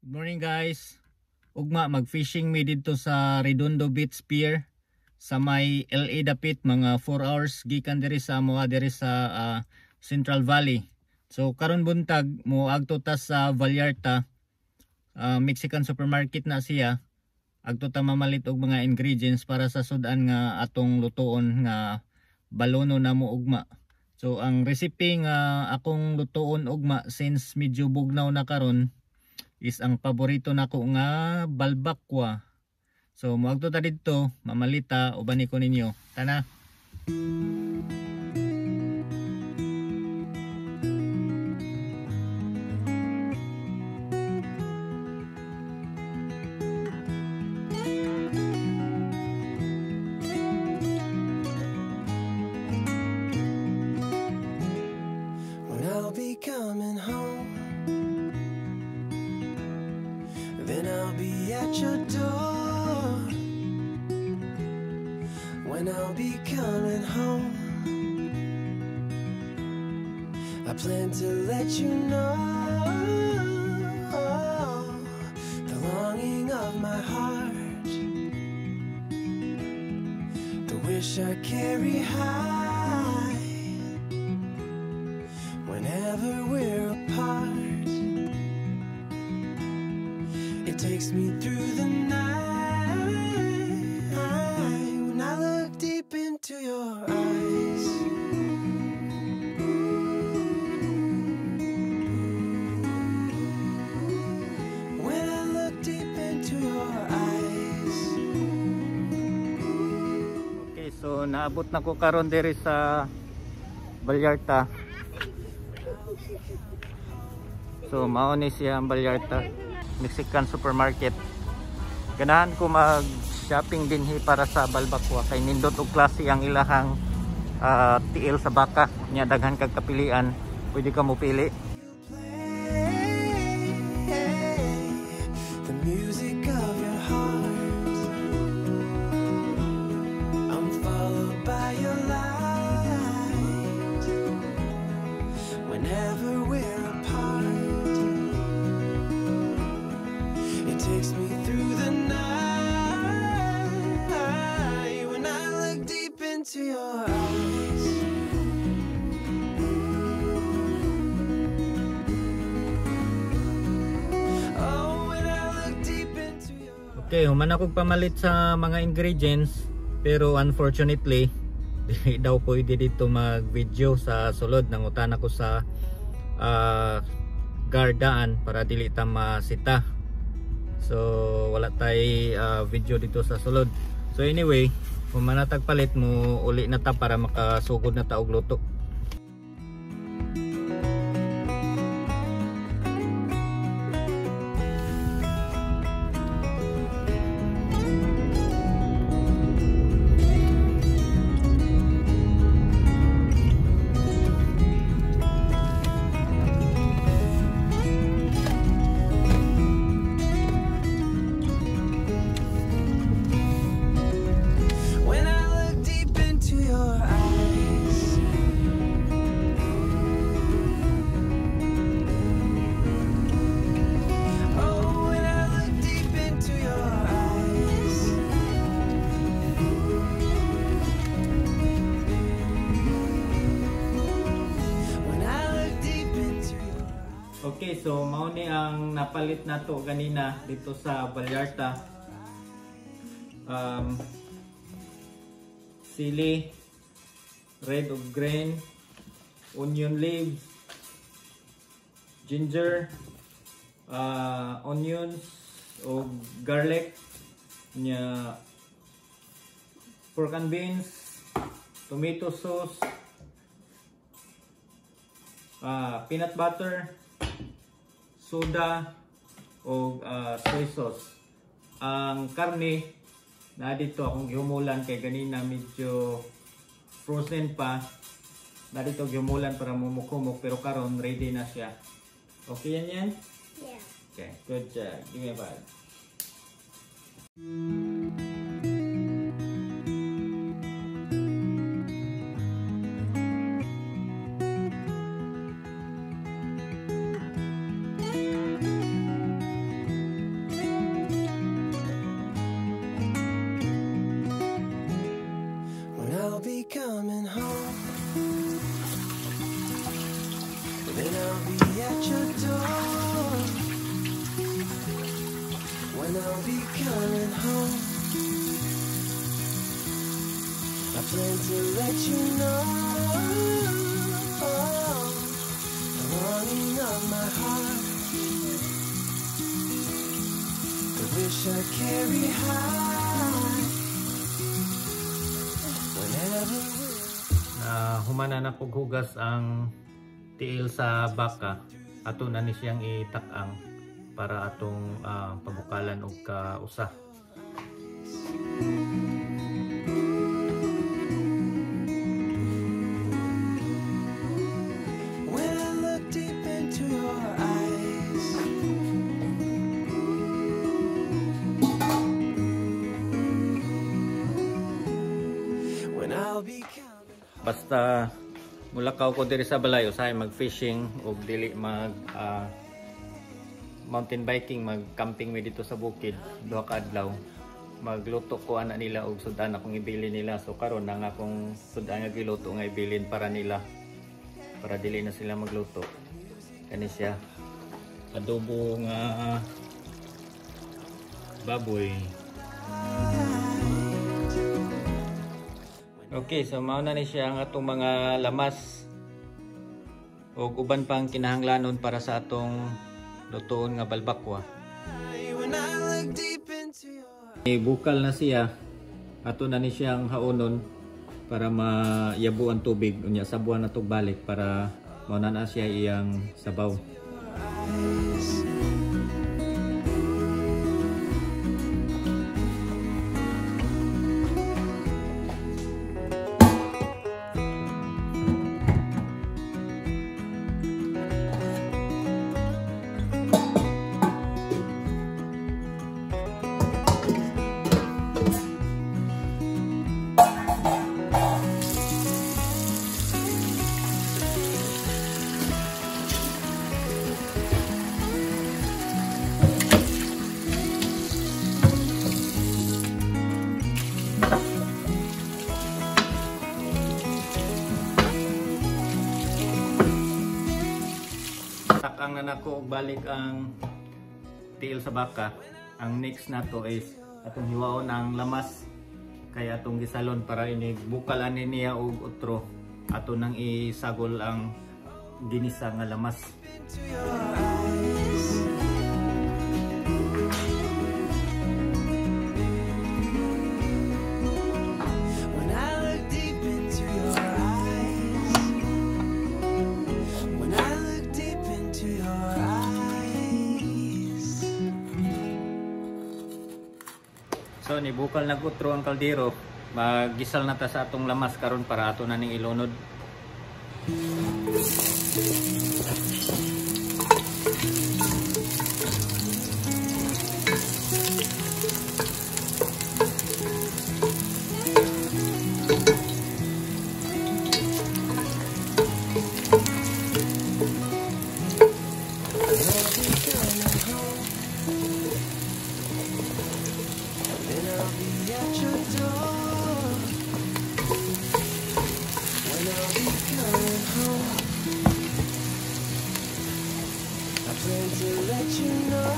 Good morning, guys. Ugma mag-fishing mi didto sa Redondo Beach Pier sa may LA dapit, mga 4 hours gikan diri sa amoa diri sa Central Valley. So karon buntag moadto ta sa Vallarta, Mexican supermarket na siya. Agto ta mamalit og mga ingredients para sa sudan nga atong lutoon nga balono namo ugma. So ang recipe nga akong lutoon ugma, since medyo bugnaw na karon, is ang paborito nako nga balbakwa. So moadto ta didto, mamalita, uban ko ninyo. Tana. When I'll be coming home, then I'll be at your door. When I'll be coming home, I plan to let you know the longing of my heart, the wish I carry high whenever we're apart. It takes me through the night when I look deep into your eyes. When I look deep into your eyes. Okay, so naabot na ko karon diri sa Vallarta. So mao ni siya ang Vallarta Mexican supermarket. Ganahan ko mag-shopping dinhi para sa balbakwa kay nindot og klase ang ilahang tiil sa baka. Nya daghan kag kapilian, pwede ka mopili. The music of your heart. I'm followed by your light. Whenever we're apart, it takes me through the night when I look deep into your eyes. Oh, when I look deep into your Okay, human akong pamalit sa mga ingredients, pero unfortunately di daw pwede dito mag-video sa sulod. Nangutan ako sa gardaan para dili ta masita. So wala tay video dito sa sulod. So anyway, human na tag palit mo, uli na ta para makasugod na ta og luto. When I look deep into your eyes. Oh, when I look deep into your eyes. When I look deep into your Okay, so mao ni ang napalit nato ganina dito sa Vallarta. Sili, red ug green, onion leaves, ginger, onions o garlic, nya pork and beans, tomato sauce, peanut butter, soda o soy sauce. Ang karne na dito akong gihumulan kay ganina medyo frozen pa. Na dito gihumulan para mumukumok, pero karon ready na siya. Okay yan yan? Yeah. Okay, good job. Give me a five. I plan to let you know the longing of my heart, the wish I carry high. Whenever we're Na humana na kog hugas ang tiil sa baka, ato na ni siyang itak-ang para atong pabukalan og kausa. When I look deep into your eyes, when I'll be coming Basta mulakaw ko diri sa balay, usahay mag-fishing og dili mag mountain biking, mag-camping mi dito sa bukid duha ka adlaw. Magluto ko ana nila og sudan akong ibilin nila. So karon na nga akong sudan nga giluto nga ibilin para nila, para dili na sila magluto. Kani siya adobo nga baboy. Okay, so mao na ni siya ang atong mga lamas ug uban pang kinahanglanon para sa atong lutoon nga balbakwa. When I look deep into your Bukal na siya, ato na ni siyang haonon para mayabo ang tubig, unya sabuan na tog balik para mao na na siya iyang sabaw. Eyes. Takang na nako og balik ang tiil sa baka. Ang next nato is atong hiwaon ang lamas kay atong gisalon para inig bukal ani niya og otro, ato nang isagol ang ginisa nga lamas. Into your eyes. When I look deep into your eyes, when I look deep into your eyes. So nibukal nag otro ang kaldero, maggisal na ta sa atong lamas karon para ato na ning ilunod. Then I'll be at your door. When I'll be coming home, I plan to let you know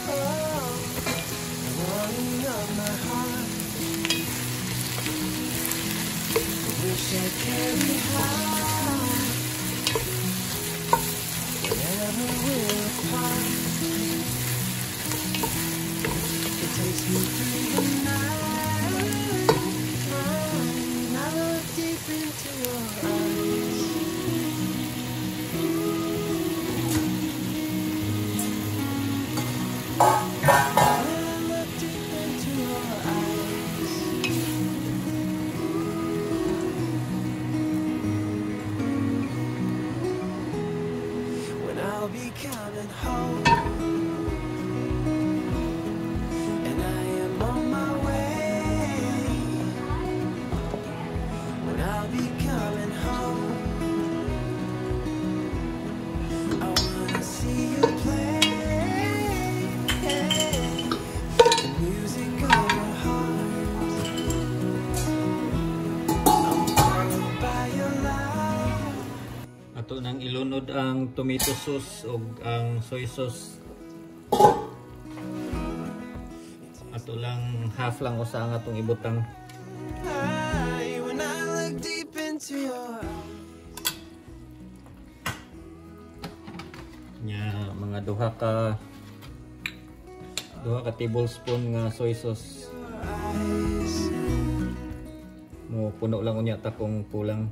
the longing of my heart, the wish I carry high. Whenever we're apart, it takes me through the night. I look deep into your eyes. When I look deep into your eyes. When I'll be coming home. And I am on my way. When I'll be coming home, I wanna see you play the music of your heart. I'm followed by your light. Ato nang ilunod ang tomato sauce ug ang soy sauce. Ato lang half lang usa ang atong ibutang. Mga duha ka tablespoon nga soy sauce. Mo puno lang unya ta kung kulang.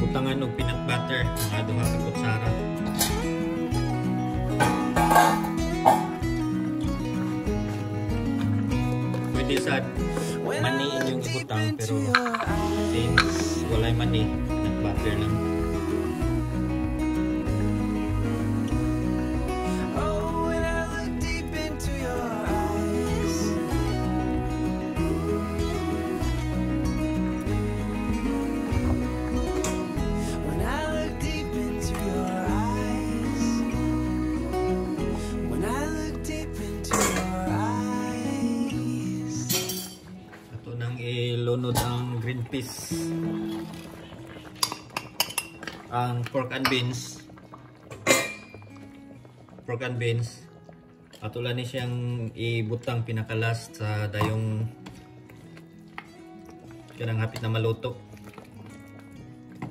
Butangan og peanut butter, mga duha ka kutsara. Pwede sa mani inyong ibutang, pero since walay mani, peanut butter lang. Oh, when I look deep into your eyes. When I look deep into your eyes. When I look deep into your eyes. Ato nang ilunod ang green peas, ang pork and beans. Pork and beans. Ato lang ni siyang ibutang pinaka-last sa dayong kanang hapit na maluto.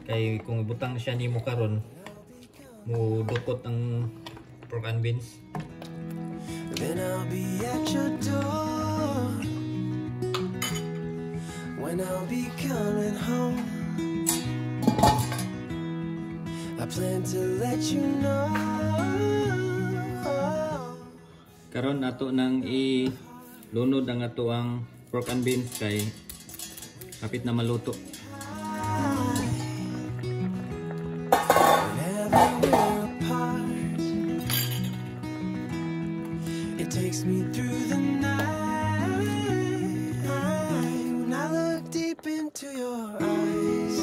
Kay kung ibutang siya nimo karon, mudukot ang pork and beans. Then I'll be at your door. When I'll be coming home, I plan to let you know. Karon ato nang ilunod ang ato ang pork and beans kay hapit na maluto. Whenever we're apart, it takes me through the night. When I look deep into your eyes.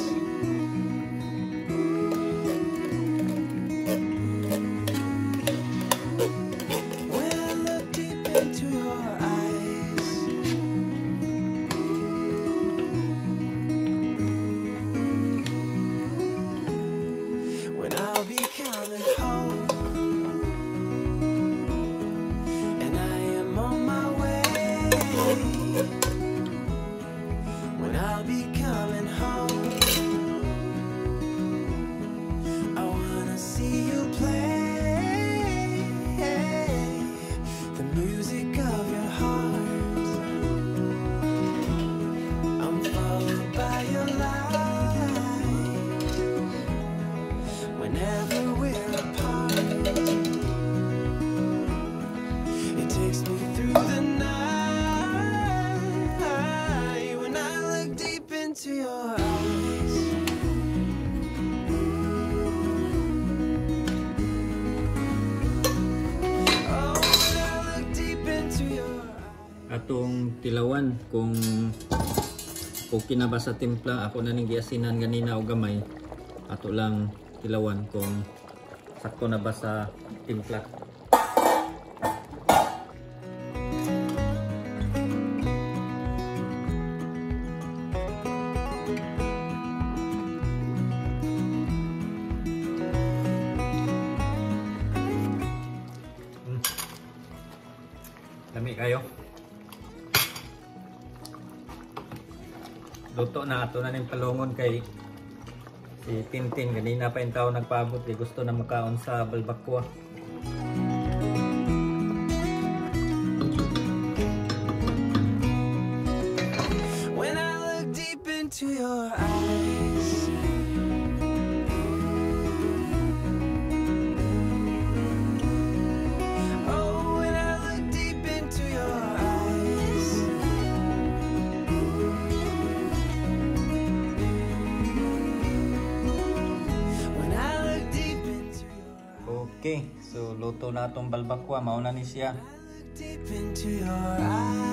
When I look deep into your eyes. When I'll be coming home, and I am on my way. When I'll be coming home, I want to see you play the music of your heart. I'm followed by your light. Whenever we're apart, it takes me through the night. When I look deep into your eyes. Oh, when I look deep into your eyes. Atong tilawan kung okay na ba sa timpla. Ako na ning giasinan ganina og gamay. Ato lang tilawan kung sakto na ba sa timpla. Lami kayo. Luto na ato na ning palungon kay si Tintin ganina pa yung tao nagpaabot kay gusto na mukaon sa balbakwa. When I look deep into your eyes. Oh, when I look deep into your eyes. When I look deep into your Luto na atong balbakwa, mao na ni siya. Deep into your eyes.